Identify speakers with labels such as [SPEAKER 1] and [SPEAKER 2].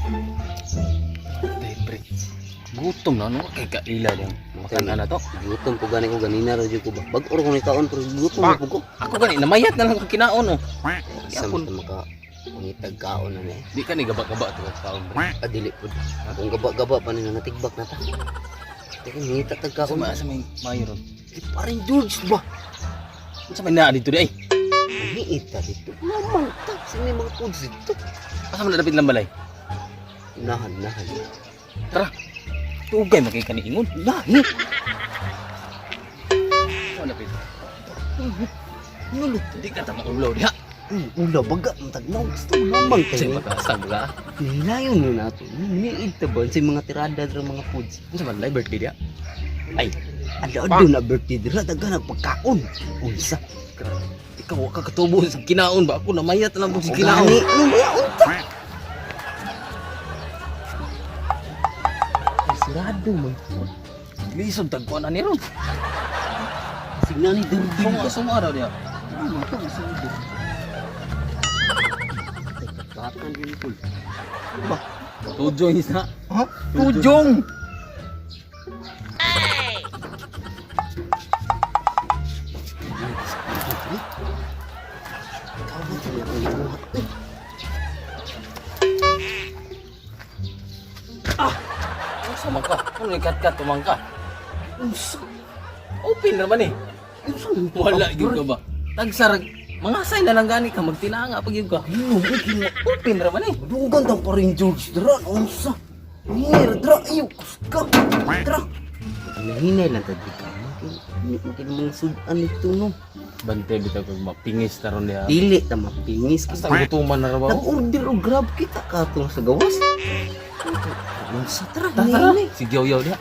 [SPEAKER 1] Tay, pre. Gutom na, no? Kay kaila diyang. Makan na to.
[SPEAKER 2] Gutom po gani ko ganina ra jud ko ba. Bag-o ra ko ni kaon pero gutom na po ko.
[SPEAKER 1] Ako gani, namayat na lang kung kinaon, oh.
[SPEAKER 2] Sa
[SPEAKER 1] Yapon.
[SPEAKER 2] maka pangitag kaon na ni.
[SPEAKER 1] Di ka ni gaba-gaba to kaon, pre.
[SPEAKER 2] Ah, dili pud. Kung gaba-gaba pa ni natigbak na ta. Teka, ngita tag
[SPEAKER 1] Sa
[SPEAKER 2] kaon.
[SPEAKER 1] may, sa may mayo ron.
[SPEAKER 2] Di paring George ba?
[SPEAKER 1] Sa may naa dito di ay.
[SPEAKER 2] Ngiita dito. Lamang ta sa may mga foods dito.
[SPEAKER 1] Asa man dapit lang balay?
[SPEAKER 2] Nahan, nahan.
[SPEAKER 1] Tara. Tugay makay kani ingon.
[SPEAKER 2] Nahi.
[SPEAKER 1] Ano dapit?
[SPEAKER 2] Nulo.
[SPEAKER 1] Di ka ta maulaw diha.
[SPEAKER 2] Ula baga ang tagnaw gusto lamang
[SPEAKER 1] Sa
[SPEAKER 2] tayo.
[SPEAKER 1] mataas baga.
[SPEAKER 2] Nilayon na nato. Ngiita ba sa mga tirada dra mga foods.
[SPEAKER 1] Unsa man live birthday diha?
[SPEAKER 2] Ay, ada na birthday dira daga nagpagkaon. Unsa?
[SPEAKER 1] Ikaw wa ka katubo sa kinaon ba ako namayat na lang po sa kinaon.
[SPEAKER 2] Gani, no mayaon ta.
[SPEAKER 1] Ay, sirado man. Lisod tagkuan ani ron.
[SPEAKER 2] Signal ni durdin.
[SPEAKER 1] Suma suma daw diha.
[SPEAKER 2] Ano to sugod. Katan din pul. Ba,
[SPEAKER 1] Tujong isa.
[SPEAKER 2] ha?
[SPEAKER 1] Tujong.
[SPEAKER 2] Ikaw ba kanya ang gibuhat? Uy,
[SPEAKER 1] Unsa man ka? Ano ni kat-kat tumang ka?
[SPEAKER 2] unsa?
[SPEAKER 1] Open ra man eh.
[SPEAKER 2] Unsa?
[SPEAKER 1] Wala gyud ka ba? Tagsarag mga say na lang gani ka magtinanga pag gyud ka. Open ra man eh.
[SPEAKER 2] Dugan tang paring George dra, unsa? Ngir dra ayo kuska. Dra. Nahinay lang ta di ka. Makin mga sudan nito no.
[SPEAKER 1] Bante bitaw kag mapingis ta ron diha.
[SPEAKER 2] Dili ta mapingis
[SPEAKER 1] Basta gutuman na ra ba?
[SPEAKER 2] Nag-order og Grab kita katong sa gawas. Unsa tara
[SPEAKER 1] Tara, tara.
[SPEAKER 2] hinay.
[SPEAKER 1] Si Yaw diha.